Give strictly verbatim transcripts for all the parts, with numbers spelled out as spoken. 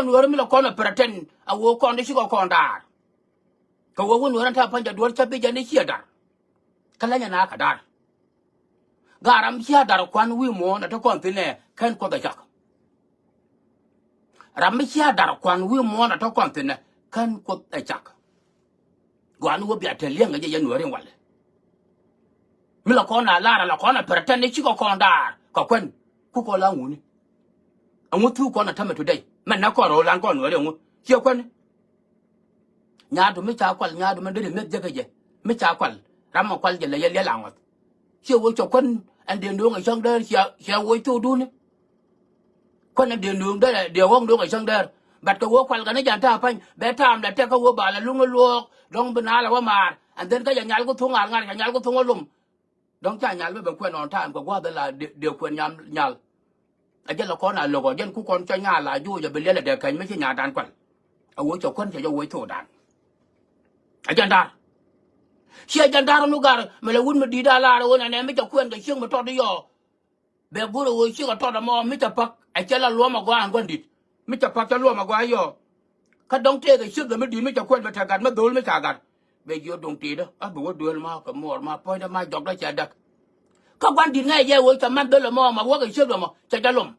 Nuääri mi la kɔn a pretend a wee kɔn di cikɔ kɔn daar. Kɛ wee wä Nuääri ɛn ta̱a̱ pa̱ny jɛ duɔ̱ɔ̱r cä bi jɛ ni ciɛ dar. Kä leny ɛn a kɛ dar. Gaa ram cia dar kuan wi̱i̱ muɔ̱ɔ̱n a te kɔn thi̱n ɛ kän Kuoth ɛ cak. Ram mi cia dar kuan wi̱i̱ muɔ̱ɔ̱n a te kɔn thi̱n ɛ kän Kuoth ɛ cak. Gua̱a̱ni wä bia te liɛŋ ɛ jɛ yɛn Nuääri in walɛ. Mi la kɔn a lar a la kɔn a pretend ni cikɔ kɔn daar kɛ kuän. Ku kɔn la ŋuni. Ɛŋu thuk kɔn a tämɛ today mɛn nɛ kɔn ro̱o̱lan kɔn Nuääri ɛŋu ciɛ kuäni. Nyaadu mi ca kual, nyaadu mi deri meth jek kɛ jɛ mi ca kual. Ram mi kual jɛ lɛ yɛ liɛl aŋɔth. Ciɛ wee cɛ kuän ɛn dee nööŋ ɛ cäŋ däär ciɛ, ciɛ wee thokduni. Kuän ɛn dee nööŋ dee, dee ɣɔ̱ŋ nööŋ ɛ cäŋ däär. But kɛ wee kual kɛ ni jan ta̱a̱ pa̱ny bɛ ta̱a̱m lɛ tɛk kä wee ba lɛ luŋ iluɔɔk dɔ̱ŋ bi naath lɛ wä maar. And then kä jɛ nyal kä thuŋ ŋa̱r ŋa̱r, jɛ nyal kä thuŋ wä lom. Dɔ̱ŋ ca nyal bä ben kuɛn on time kɛ gua̱a̱th la dee, dee kuɛn nyam nyal. A jɛn la kɔn a lo̱k ɔ jɛn ku kɔn cɔ nyal a juuc a bi liɛl a dee kɛny mi ci nyaatdan kual. A woc cɛ kuän cɛ jɛ woc thokdan. A jɛn da̱r. Ciɛ jɛn da̱r nu gar mɛ lɛ wut mi di̱i̱t a lar ɣöö nɛnɛ mi cɛ kuɛn kɛ cieŋ mi tɔt i̱ yɔɔ. Bɛ go̱r ɛ ɣöö ciek a tɔt ɛmɔ mi cɛ pa̱k ɛ cɛ la luɔ̱m a gɔaa ɛn gua̱n di̱t. Mi cɛ pa̱k cɛ luɔ̱m a gɔaa i̱ yɔɔ. Kä dɔ̱ŋ tëëkɛ ciek dɔ̱ mi di̱i̱t mi cɛ kuɛn mi te gat mi dho̱l mi ca gat. Bɛ jiö duŋ ti̱i̱dä a bi wä duel ma kɛ muɔɔr ma puɔ̱nydä ma jɔkdä cɛ däk. Kä gua̱n di̱t ŋäc jɛ wee cɛ man dhöl ɛmɔ ma wäkɛ ciek dɔmɔ cɛ jɛ lom.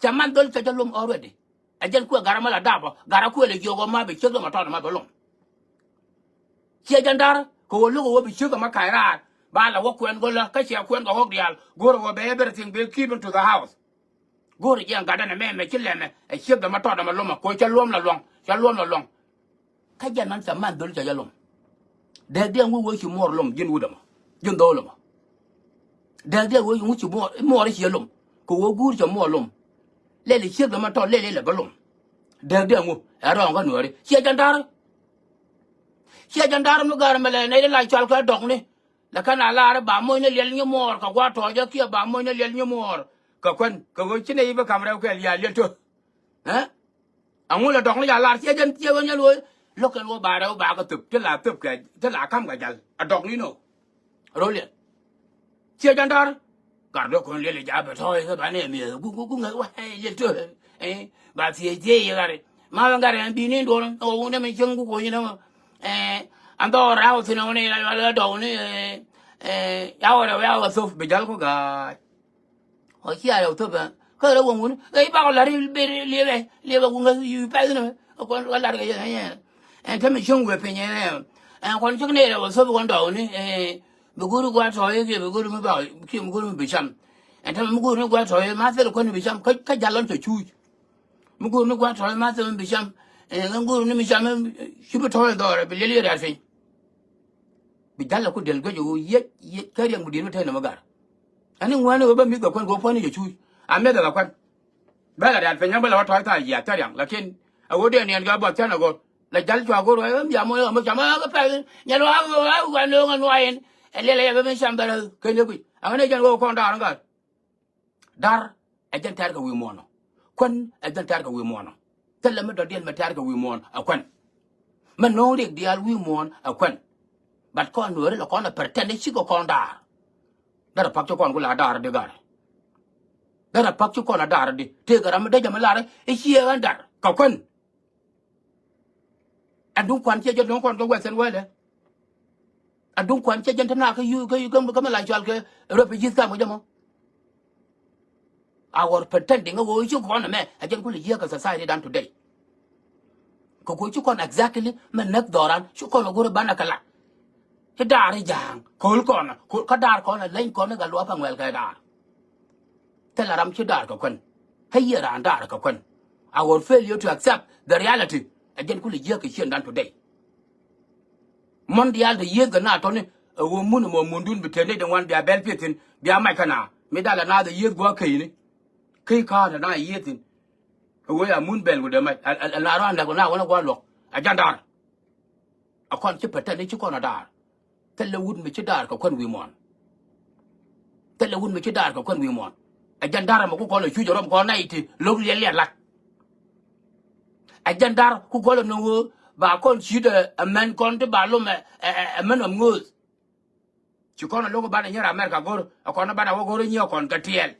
Cɛ man dhöl cɛ jɛ lom already. Ɛ jɛn kuɛ garä ma la dapɔ garä kuɛ lɛ jiök ɔ ma bi ciek dɔmɔ tɔt ɛmɔ bi lom. Ciɛ jɛn da̱r kɛ wä lo̱k ɛ wä bi ciek ɛmɔ ka̱c raar ba la wä kuɛn go̱lä kä ciɛ kuɛn kɛ ɣɔ̱k diaal go̱r ɛ wä bɛ everything bi keep into the house. Go̱o̱ri jiɛn gatdä nɛ mɛmɛ ci lɛmɛ ɛ ciek dɛ ma tɔt ɛmɛ lomɛ koc cä luɔm la luɔ̱ŋ cä luɔm la luɔ̱ŋ. Kä jiɛn man cɛ man dhol cɛ jɛ lom. Dɛɛk diɛn wi̱i̱ wee ci muɔɔr lom ji̱n wut ɛmɔ ji̱n dho̱o̱l ɛmɔ. Dɛɛk diɛn wee ci muɔɔr muɔɔr ci jɛ lom kɛ wee guur cɛ muɔɔr lom. Lɛl ɛ ciek dɛ ma tɔt lɛl ilɛ bä lom. Dɛɛk diɛn wu ɛ rɔɔŋ kä nuääri ciɛ jɛn da̱r. Ciɛ jɛn da̱r mi ga̱r ɛmɛ lɛ nɛy dee la cɔal kɛ dɔkni. Lɛ kɛn a lar i̱ ba moc ni liɛl nyimuɔɔr kɛ gua̱a̱r tɔ̱ɔ̱cä kiɛ ba moc ni liɛl nyimuɔɔr kɛ kuän kɛ ɣöö ci nɛy i̱ bi ka̱m rɛw kɛɛl ya̱ liɛl to̱. Ɛ? Aŋu lɛ dɔ̱k ni ca lar ciɛ jɛn ciɛ ɣän yɛn ɣöö lo̱k kɛn ɣöö ba rɛw ba kɛ thöp ti la thöp kɛ ti la ka̱m kɛ jal a dɔ̱k ni nɔ. Ro̱l yɛn ciɛ jɛn da̱r. Gat dee kɔn liɛl i̱ ja̱ bɛ tɔ̱ɔ̱c kɛ ba nɛ mi̱eth gu gu gu ŋäth wä ɛ liɛl to̱. Ɛ ba thiec thiec i̱ gat i̱ ma bɛ gat ɛn bi̱i̱ ni duɔ̱ɔ̱r ɛ wä wun dee mi cieŋ gu ko̱ny ni mɔ. Ɛ an dhɔɔr raw thi̱n wä ni la dɔw ni ɛ ya wä rɛw ya wä thop bi jal ku ga̱a̱c. Ɔ cia rɛw thop ɛ kä rɛw wä wun ɛ i̱ bakɔ la̱r i̱ liepɛ liepɛ wun ŋäth i̱ pɛth ni mɛ ɛ kɔn kä la̱r kɛ yɛn ɛ ɛn te mi cieŋ wee piny ɛ ɛn kɔn cik ni rɛw thop kɔn dɔw ni ɛ bi go̱o̱ri gua̱a̱r tɔ̱ɔ̱c kiɛ bi go̱o̱ri mi ba kiɛ mi go̱o̱ri mi bi cam. Ɛn te mi go̱o̱ri mi gua̱a̱r tɔ̱ɔ̱c ma thil kɔn bi cam kä jal lɔn cɛ cuuc. Mi go̱o̱r ni gua̱a̱r tɔ̱ɔ̱c ma thil mi bi cam. Ɛn ɣän go̱o̱r ni mi cam ci bi tɔ̱ɔ̱c dhɔrɛ bi liɛl yɛ rɛ̈t piny. Bi jal la ku diɛl guec ɣöö yiec yiec kä riɛm ku diet mi tɛn nɔmɔ gar. Ani ŋuɛ̈ni ɣöö bä mi̱th kɛ kuän kɛ ɣöö puɔ̱ni cɛ cuuc a mi̱eth kɛ kuän. Bä la rɛ̈t piny bä la wä tɔ̱ɔ̱c tha̱a̱c yiath cä riaŋ lakin a ɣöö dee niɛn kɛ buɔth cän a go̱r la jal cua go̱r wee mi amɔ amɔ cam a kɛ pɛth nyɛl wa wa wa no̱o̱ŋ a nuay in. Ɛ liɛl ɛ yɛ bä mi cam bä rɛ ken yɛ guic a ɣän ɛ jɛn ɣöö kɔn da̱a̱r ŋa̱th. Da̱r ɛ jɛn tɛ̈r kɛ wi̱i̱ muɔ̱ɔ̱n ɔ. Kuän ɛ jɛn tɛ̈r kɛ wi̱i̱ muɔ̱ɔ̱n ɔ. Thilɛ mi dɔ̱diɛn mi tɛ̈r kɛ wi̱i̱ muɔ̱ɔ̱n ɛ kuän. Mi no̱o̱ŋ riɛk diaal wi̱i̱ muɔ̱ɔ̱n ɛ kuän. But kɔn nuɔ̱ɔ̱ri lɛ kɔn ɛ pretend i̱ cikɛ kɔn da̱a̱r. Derɛ pa̱k ci kɔn ku la da̱a̱r di ga̱r. Derɛ pa̱k ci kɔn a da̱a̱r di tëëkɛ ram mi dee jɛ mi lar i̱ ciɛ ɣän da̱r kɛ kuän. Ɛ duŋ kuan ciɛ jɛ duŋ kɔn kɛ wɛth ɛn wälɛ. Ɛ duŋ kuan ciɛ jɛn te na kä yu kä kä kä mi la cual kɛ refugee camp kɛ jɛ mɔ. A wor pretending ɛ wee ci kɔn ɛmɛ ɛ jɛn kulɛ yiëë kɛ society dan today. Kɛ kuɔ ci kɔn exactly mɛ näk dhɔran ci kɔn ɛ go̱r ɛ banɛ kɛ lat. Ci daar i̱ ja̱a̱ŋ ko̱l kɔn ɛ ko̱l kä daar kɔn ɛ leny kɔn ɛ kɛ luɔp ɛ ŋuɛl kɛ daar. Thilɛ ram ci da̱a̱r kɛ kuän. Kä yiëë raan da̱a̱r kɛ kuän. Our failure to accept the reality ɛ jɛn kulɛ jiääk kɛ ciëŋdan today. Muɔ̱n diaal te yiëëth kɛ na tɔ̱ni ɛ ɣöö mun ɛmɔ mundun bi tëë nɛy dee ŋuan bia bɛl piɛth thi̱n bia mac kä na mi da̱a̱l ɛ naath ɛ yiëëth gua̱a̱k keny ni. Kä i̱ ka̱a̱t ɛ na yiëëth thi̱n ɛ ɣöö ya mun bɛl wut ɛ mac ɛ na rɔ̱ andäk ɛ na wänä gua̱a̱k luɔ̱k ɛ jɛn da̱a̱r. A kɔn ci pretend i̱ ci kɔn a da̱a̱r. Thilɛ wut mi ci da̱a̱r kɛ kuän wi̱i̱ muɔ̱ɔ̱n. Thilɛ wut mi ci da̱a̱r kɛ kuän wi̱i̱ muɔ̱ɔ̱n. Ɛ jɛn da̱a̱r ɛmɛ ku kɔn ɛ cuc ɛ rɔm kɔn nɛy ti lo̱k liɛl liɛl lak. Ɛ jɛn da̱a̱r ku kɔn ɛ no̱ŋ ɣöö ba kɔn ci̱t ɛ mɛn kɔn ti ba lom ɛ ɛ ɛ mɛn ɔm ŋööth. Ci kɔn ɛ lo̱k banɛ nyier America go̱r ɛ kɔn banɛ wä go̱r nyier kɔn kɛ tiɛɛl.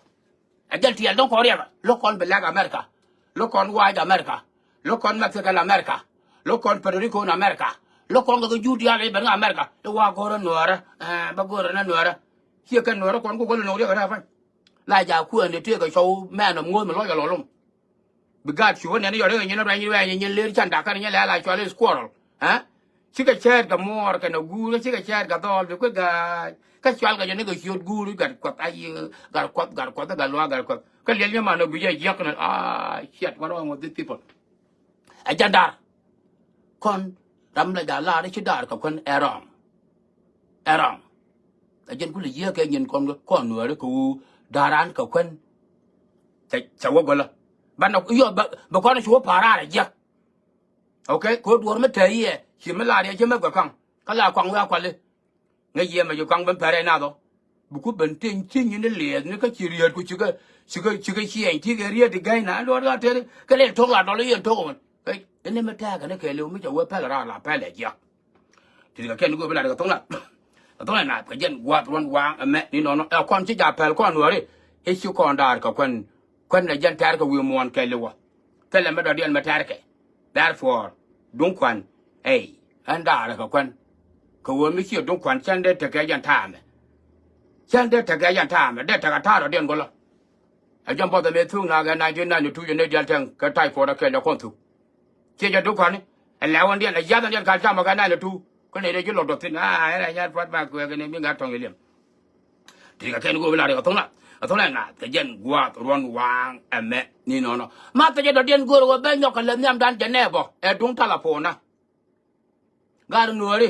Ɛ jɛn tiɛɛl dɔ̱ŋ kɔn riɛk lo̱k kɔn bi lɛk America. Lo̱k kɔn wac America. Lo̱k kɔn Mexican America. Lo̱k kɔn Puerto Rico in America. Lo̱k kɔn kɛ kɛ jur diaal i̱ ben kä America i̱ wa go̱rä nuäärä. Bä go̱rä ni nuäärä. Ciɛ kɛn nuäärä kɔn ku go̱lä no̱o̱ŋ riɛk ɛ rɛ̈ pa̱ny. La jaak kuɛn di tëëk kɛ cɔw mɛn ɔ muɔ̱th mi lɔc ɛ lɔ lom. Bi gaat cu wä nɛn yɔt i̱ nyin rɛny wɛny nyin ler can da̱k kɛn nyin lɛ la cual i̱ squirrel. Ɛ cikɛ cɛɛt kɛ muɔɔr kɛn a guur kä cikɛ cɛɛt kɛ dhɔɔl bi kui̱ gaac kä cual kɛ jɛ ni kɛ ciöt guur i̱ gat kuɔth a yi gat kuɔth gat kuɔth i̱ gat luaak gat kuɔth kä liɛl nyɛ man ɔ bi jɛ jiäk ni a ciɛt wä rɔɔŋ wä dhith people. Ɛ jɛn da̱r kɔn ram la ja̱ la̱r i̱ ci da̱r kɛ kuän ɛ rɔɔŋ. Ɛ rɔɔŋ. Ɛ jɛn kulɛ yiëë kɛ nyin kɔn kɔn nuääri kɛ wu da̱ran kɛ kuän. Cɛ cɛ wä gölä banɛ yɔ bɛ kɔn ci wä pa̱a̱r raar ɛ jiäk. Okay kɛ wä duɔ̱ɔ̱r mi tɛɛ yɛ ci mi la̱r yɛ ci mɛ guɛ kaŋ kä la kɔaŋ wi̱i̱ a kuali. Ŋäc yɛ mɛ ci kɔaŋ ben pɛrɛ nath ɔ. Bi ku ben teny ci nyin di liɛɛth ni kä ci riet ku cikɛ cikɛ cikɛ ciɛny ti kɛ riet di gäny na luɔt ka teri kɛ lɛ tok la dɔl yɛn tok ɣɔn. Ini mi tɛɛkɛ ni kɛ liw mi cɛ wee pɛl raar la pɛl ɛ jiak. Ti kɛ kɛn go̱o̱p lat kɛ thoŋ lat kɛ thoŋ lat nath kɛ jɛn guath ruɔn waaŋ ɛmɛ ni nɔnɔ ɛ kɔn ci ja pɛl kɔn nuɔri. I̱ ci kɔn daar kɛ kuɛn kuɛn ɛ jɛn tɛɛr kɛ wi̱i̱ muɔ̱ɔ̱n kɛ liwä. Thilɛ mi dɔ̱diɛn mi tɛɛr kɛ. Therefore duŋ kuan ey ɛn daarɛ kɛ kuɛn. Kɛ ɣöö mi ciɛ duŋ kuan cɛn dee tekɛ jɛn taamɛ. Cɛn dee tekɛ jɛn taamɛ dee tekɛ taarɔdiɛn gɔlɔ. Ɛ jɛn bɔth ɛmɛ thuk naak ɛ nineteen ninety-two jɛ nɛy diaal tɛŋ kɛ typhoid ɛ kɛl ɛ kɔn thuk. Ciɛ jɛ duŋ kuan ɛ lɛ̈wändiɛn ɛ yathändiɛn kal camɔ kɛ ninety-two kä nɛy dee ji̱ lɔk dɔth thi̱n a ɛn ɛ nyat pua̱t ma kuɛɛk ɛn ɛ mi ŋa̱t tɔ̱ŋ iliem. Ti kɛ kɛn go̱o̱p lar kɛ thoŋ la kɛ thoŋ la nath kɛ jɛn gua̱a̱th ruɔ̱n waaŋ ɛmɛ ni nɔnɔ. Ma thecɛ dɔ̱diɛn go̱o̱r wä ben nyɔk kɛ lɛ nhiamdan jɛ nɛɛpɔ ɛ duŋ talapona. Gar nuɔ̱ɔ̱ri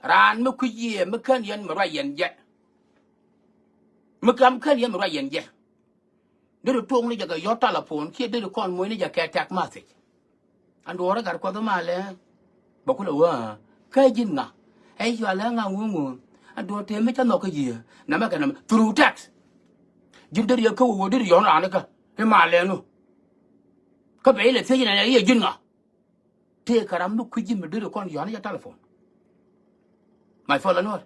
raan mi kui̱c yiëë mi kän yɛn mi ruac yɛn jɛ. Mi kam kän yɛn mi ruac yɛn jɛ. Deri tuɔɔk ni jɛ kɛ yɔ̱t talapon kiɛ deri kɔn muɔ̱c ni jɛ kɛ tɛk mathec. An duɔɔr ɛ gat kuɔth malɛ bɛ kulɛ wä kä ji̱n ŋa. Ɛ cualɛ ŋa ŋuŋ ŋuŋ an duɔɔr tëë mi cä nhɔk kä ji̱ nɛmɛ kɛ nɛmɛ through text. Ji̱n deri yɛ kä wä wä deri yɔ̱n raan ikä i̱ malɛ nu. Kä bɛ ilɛ thiec inɛ yɛ ji̱n ŋa. Tëëkɛ ram mi kui̱ci mi deri kɔn yɔ̱a̱n i̱ cɛ telephone. My fellow Nuer.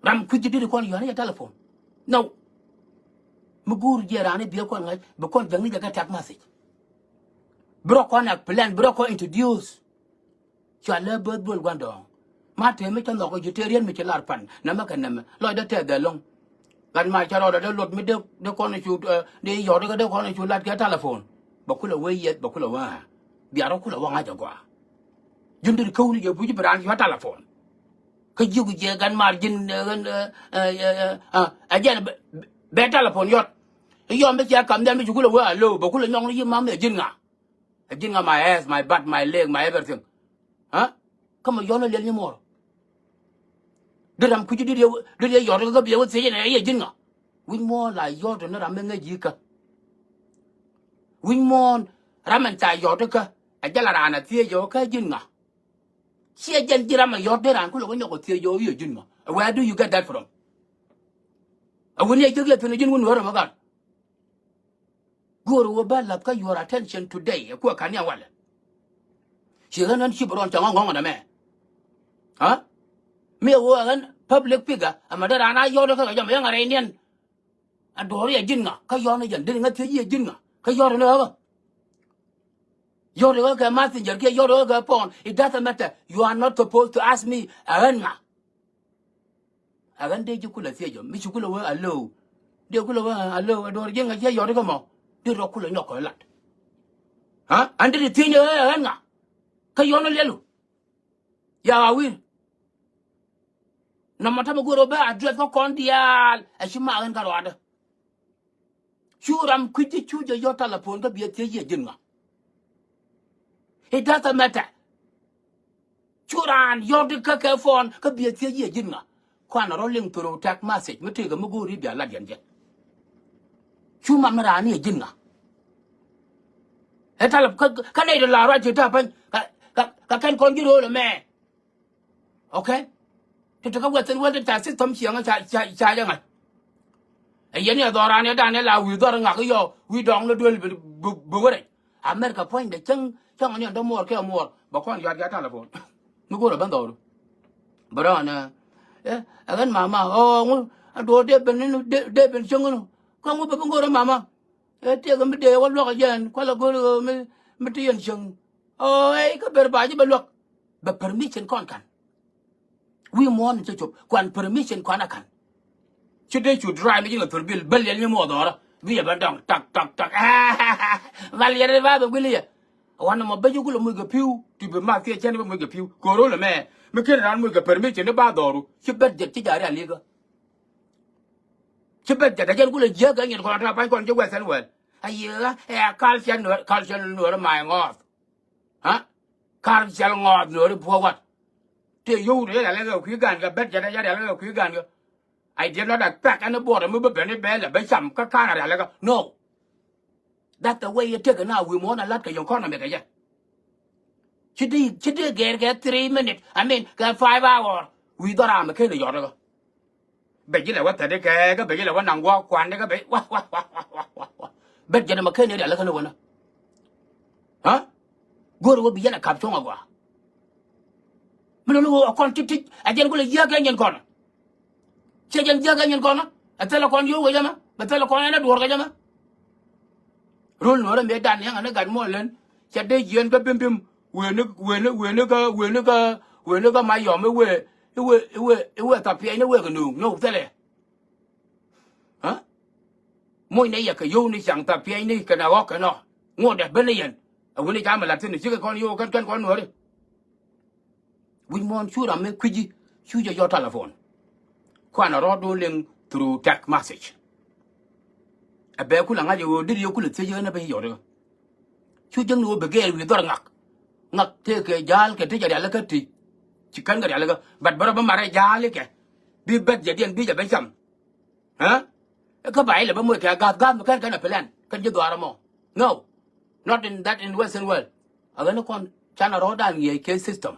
Ram kui̱ci deri kɔn yɔ̱a̱n i̱ cɛ telephone. No. Mi go̱o̱r jiɛ raan i̱ biɛ kɔn ŋa̱c bi kɔn jäŋni jɛ kɛ text message. Bi rɔ kɔn explain bi rɔ kɔn introduce. Cua lɛ bäth buɔl gua̱ndɔɔŋ. Ma tëë mi cä nhɔk ji̱ tëë riet mi ci lar pan nɛmɛ kɛ nɛmɛ lɔcdä tɛth ɛlɔ̱ŋ. Gat ma cä rɔɔdɛ dee luɔt mi dee kɔn cu dee yɔt kä dee kɔn cu lat kɛ telephone. Bɛ kulɛ wee yɛth bɛ kulɛ wee ɣa̱a̱. Bia rɔ kulɛ wä ŋa̱c agɔaa. Ji̱n deri käwni jɛ puc bi raan cua telephone. Kä ji̱ku jɛ gat maar ji̱n ɛ jɛn bɛ telephone yɔt. Yɔm bi cɛ kam nhial mi cu kulɛ wee alo bɛ kulɛ nyɔk ni yi mam ɛ ji̱n ŋa. Ɛ ji̱n ŋa my ass, my butt, my leg, my everything. Kä mɛ yɔ̱n ɛ liɛl nyi muɔr. Di ram kui̱ci di riɛ yɔ̱t kä biɛ wä thiec ɛn ɛ yɛ ji̱n ŋa. Wi̱c muɔ̱ɔ̱n la yɔ̱t ni ram mi ŋäc ji̱ kä. Wi̱c muɔ̱ɔ̱n ram ɛn ca yɔ̱t kä ɛ jɛ la raan ɛ thiec ɛ kä ji̱n ŋa. Ciɛ jɛn ji̱ ram ɛ yɔ̱t di raan kulɛ wä nyɔk ɛ thiec ɛ yɛ ji̱n ŋa. Where do you get that from? Ɛ wä ni ɛ ji̱ riɛ thi̱n ɛ ji̱n wä nuɔ̱ɔ̱r ɛ mɛ gat. Go̱o̱r wä bä lath kä your attention today ɛ kuɛ ka̱n ni a walɛ. Ci ɣän ɣän ci bi rɔn cɔŋ a ŋɔ̱ŋ ɛn ɛmɛ. Mi ɛ wä ɣän public figure ɛmɛ dee raan a yɔ̱t kä kɛ jɔm yäŋ a rɛy niɛn. A duɔ̱ɔ̱r yɛ ji̱n ŋa kä yɔ̱t ni jɛn dee ri ŋä thiec yɛ ji̱n ŋa kä yɔ̱t ni ɣä. Yɔ̱t ɣä kɛ messenger kiɛ yɔ̱t ɣä kɛ phone, it doesn't matter. You are not supposed to ask me ɛ ɣän ŋa. Ɛ ɣän dee ji̱ kulɛ thiec ɔ mi ci kulɛ wee alo. Dee kulɛ wee alo ɛ duɔ̱ɔ̱r ji̱n ŋa ciɛ yɔ̱t kä mɔ. Dee rɔ kulɛ nyɔk kɛ lat. Ɣän dee ti thiec ni ɣä ɛ ɣän ŋa. Kä yɔ̱n liɛlu. Ya ɣä wi̱i̱r. Nɔmɔ tamɛ go̱o̱r ɔ bɛ address kä kɔn diaal ɛ ci ma ɣän kä ruaadä. Cu ram kui̱ci cu jɛ yɔ̱t telephone kä biɛ thiec yɛ ji̱n ŋa. It doesn't matter. Cu raan yɔ̱t kä kɛ phone kä biɛ thiec yɛ ji̱n ŋa. Kuan rɔ liŋ through text message mi tëëkɛ mi go̱o̱ri bia lat yɛn jɛ. Cu mam mi raan yɛ ji̱n ŋa. Ɛ talɛ kä nɛy ti la ruac ti ta̱a̱ päny. Kä kɛn kɔn ji̱ ro̱o̱l ɛmɛ. Okay. Ti ti kä wɛthin wɛl ti ca system ciɛŋä ca ca ca jɛ ŋa̱c. Ɛ yɛn yɛ dhɔran yɛ dan yɛ la wi̱i̱ dhɔr ŋak yɔ wi̱i̱ dɔŋ ni duel bi bi wä rɛc. America puɔ̱nydɛ cäŋ cäŋ ni ɛn dämuɔɔr kɛ muɔɔr bɛ kɔn yɔat kɛ telephone. Mi go̱o̱rä ben dhɔru. Bɛ rɔɔn ɛ ɛ ɣän mama ɔ ŋu a duɔɔr dee ben ni dee ben cäŋ ni kä ŋu bɛ bi go̱o̱rä mama. Ɛ tëëkɛ mi dee wä luäk ɛ jɛn kualɛ go̱o̱r ɣöö mi, mi ti yɛn cieŋ. Ɔ ɛ kä ber ba ji̱ bɛ luäk. Bɛ permission kɔn ka̱n. Wi̱i̱ muɔ̱ɔ̱n in cä cop kuan permission kuan a ka̱n. Ci dee cu drive mi ji̱ ŋä thol bil bäl yɛl nyi muɔth ɣɔrä bi yɛ bä dɔŋ tak tak tak. Bal yɛl ba bɛ guili yɛ. Wanɛ mɔ bä ji̱ kulɛ muc kɛ pi̱w ti bi ma thiec cɛn bä muc kɛ pi̱w ko̱r ɣöl ɛmɛ. Mi ken raan muc kɛ permission ni ba dhɔru ci bɛt jɛt ci ja̱ rialikä. Ci bɛt jɛt a jɛn kulɛ jiäk kɛ nyin kɔn a ta̱a̱ pa̱ny kɔn ji̱ wɛth ɛn wɛl. A yiëë ɣä ɛ a culture nuɔr, culture nuɔr ma ɛ ŋɔɔth. Ha? Kar cɛl ŋɔɔth nuɔri puɔ wat. Tëë yio̱w ni rialikä kɛ kui̱ ga̱a̱n kɛ bɛt jɛt a jɛ rialikä kɛ kui̱ ga̱a̱n kɛ. I did not expect any border mi bä ben i̱ bɛl ɛ bä cam kä ka̱n a rialikä. No. That's the way it take now. Wi̱i̱ muɔ̱ɔ̱n a la̱t kɛ yɛn economy kɛ jɛ. Ci di, ci di gɛɛr kɛ three minute, I mean kɛ five hour. Wi̱i̱ dhɔr ram kɛn i̱ yɔt ikä. Bɛ ji̱ lɛ wä thätdi kɛ, kä bɛ ji̱ lɛ wä naŋ guɔ kuan di kä bɛ wa wa wa wa wa wa. Bɛ jɛn ɛmɛ ken ni rialikä ni wänä. Ha? Go̱o̱r wä bi yɛn ɛ kap cuɔ̱ŋ agɔaa. Mi lo̱l wä ɛ kɔn ti̱ti̱ ɛ jɛn kulɛ yiääk kɛ nyɛn kɔn. Cɛ jɛn yiääk kɛ nyɛn kɔn ɛ thilɛ kɔn yo̱o̱k kɛ jɛ mɛ bɛ thilɛ kɔn ɛn ɛ duɔ̱ɔ̱r kɛ jɛ mɛ. Rol nuɔ̱ɔ̱rä mëë dan yäŋä ni gat muɔ̱ɔ̱n län cɛ dee jiɛɛn kä bim bim. Weni weni weni kä weni kä weni kä ma yɔm iwe iwe iwe iwe thapiɛny ni wek inööŋ ni wuk thilɛ. Ɛ? Mucnɛ yɛ kɛ yio̱w ni caŋ thapiɛny ni kɛn a ɣɔ̱k kɛn ɔ. Ŋuɔ̱tdɛ ben ni yɛn ɛ weni ca mi la̱t thi̱n cikɛ kɔn yio̱w kɛn kɛn kɔn nuɔ̱ɔ̱ri. Wi̱c muɔ̱ɔ̱n cu ram mi kui̱ci cu jɛ yɔt telephone. Kuanɛ rɔɔdun liŋ through text message. Ɛ bɛ kulɛ ŋa̱c ɛ ɣöö deri yɛ kulɛ thiec ɣän ɛ ben yɔt ikä. Cu jäŋni ɣöö bi gɛɛr wi̱i̱ dhɔr ŋak. Ŋak tëëkɛ ja̱a̱l kɛ ti jɛ rialikä ti. Ci kän kɛ rialikä but bärä bä marɛ ja̱a̱l ikɛ. Bi bɛt jɛ diɛn bi jɛ ben cam. Ɛ? Kä ba ilɛ bä moc kɛ ga̱a̱th ga̱a̱th mi kɛn kɛn ɛ plan kɛn ji̱ dhuaar ɛmɔ. No. Not in that in western world. A ɣän ni kɔn canɛ rɔɔdan ŋiɛc kɛ system.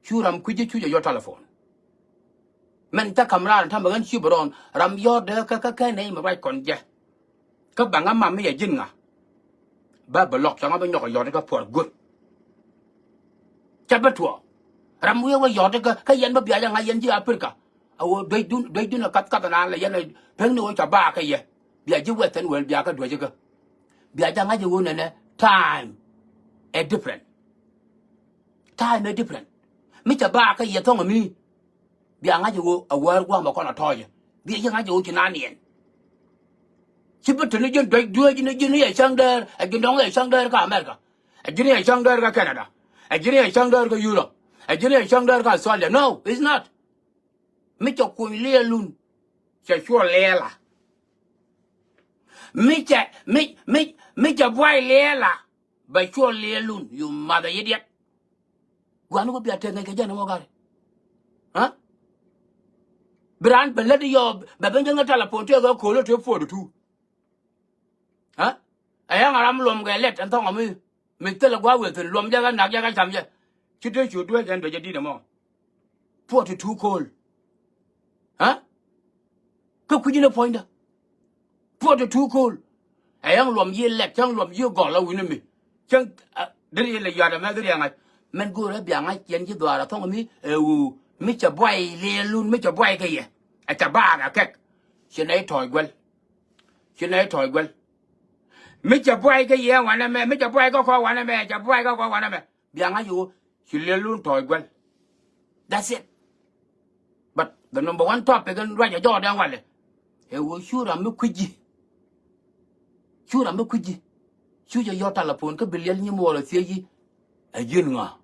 Cu ram kui̱ci cu jɛ yɔt telephone. Mɛn thäkäm raan ta̱mɛ ɣän ci bɛ rɔɔn ram yɔ̱ɔ̱t dee kä kä kɛn nɛy mi ruac kɔn jɛ. Kä baŋä mam mi yɛ ji̱n ŋa. Bä bɛ lɔk cɔŋä bä nyɔk yɔ̱t kä puɔr guöt. Cä bä tuɔɔk ram wiee wä yɔ̱t kä kä yɛn bä biac aŋa yɛn ji̱ Aprika. A ɣöö duecdun duecdun a kath kath naan lɛ yɛn a pekni ɣöö ca baak kä yɛ. Bia ji̱ wɛth ɛn wël bia kä duec kä. Bia jɛ ŋa̱c ɛ ɣöö nɛnɛ time ɛ different. Time ɛ different. Mi cɛ baak kä yɛ thɔŋ ami. Bia ŋa̱c ɛ ɣöö a wäär gua̱a̱m ɛ kɔn a tɔ̱ɔ̱cɛ. Bia jɛ ŋa̱c ɛ ɣöö ci naan yɛn. Ci bi te ni ji̱n duec duec ni ji̱n ni yɛ cäŋ däär ɛ ji̱n dɔ̱ŋ yɛ cäŋ däär kä America. Ɛ ji̱n ni yɛ cäŋ däär kä Canada. Ɛ ji̱n ni yɛ cäŋ däär kä Europe. Ɛ ji̱n ni yɛ cäŋ däär kä Australia. No, it's not. Mi cɛ kuny liɛɛlun cɛ cuɔ liɛɛla. Mi cɛ mi mi mi cɛ buay liɛɛla. Bɛ cuɔ liɛɛlun, you mother idiot. Gua̱n wä bia tɛk ŋäc kɛ jɛn ɛmɔ gari. Ha? Bi raan bɛ lät yɔ bɛ ben jɛ ŋä telephone tëëk ɛ ko̱l ɛ tëë forty two. Ha? Ɛ ya̱ŋ a ram luɔm kɛ lɛt ɛn thɔŋ ɔ mi mi thilɛ gua̱a̱k wëë thi̱n luɔm jɛ kä nak jɛ kä cam jɛ. Ci tëë cu dueec ɛn duec jɛ di̱t ɛmɔ. Forty two ko̱l. Ha? Kä kui̱c in ɛ puɔ̱nydä. Forty two ko̱l. Ɛ yäŋ luɔm yiëë lɛt cäŋ luɔm yiëë gɔl a wi̱n mi. Cäŋ deri yɛ lɛ yuat ɛmɛ deri yɛ ŋa̱c. Mɛn go̱o̱rä bia ŋa̱c yɛn ji̱ dhuaar a thɔŋ mi ɛ ɣöö mi cɛ buay liɛɛlun mi cɛ buay kä yɛ. Ɛ cɛ baak ɛ kɛk. Ci nɛy tɔ̱ɔ̱c guäl. Ci nɛy tɔ̱ɔ̱c guäl. Mi cɛ buay kä yɛ wanɛ mɛ mi cɛ buay kä kɔ wanɛ mɛ cɛ buay kä kɔ wanɛ mɛ. Bia ŋa̱c ɣöö ci liɛɛlun tɔ̱ɔ̱c guäl. That's it. But the number one topic in ruacɛ jɔɔdɛ walɛ ɛ ɣöö cu ram mi kui̱ci. Cu ram mi kui̱ci. Cu jɛ yɔ̱t telephone kä bi liɛl nyi muɔɔr ɛ thiec yi. Ɛ ji̱n ŋa?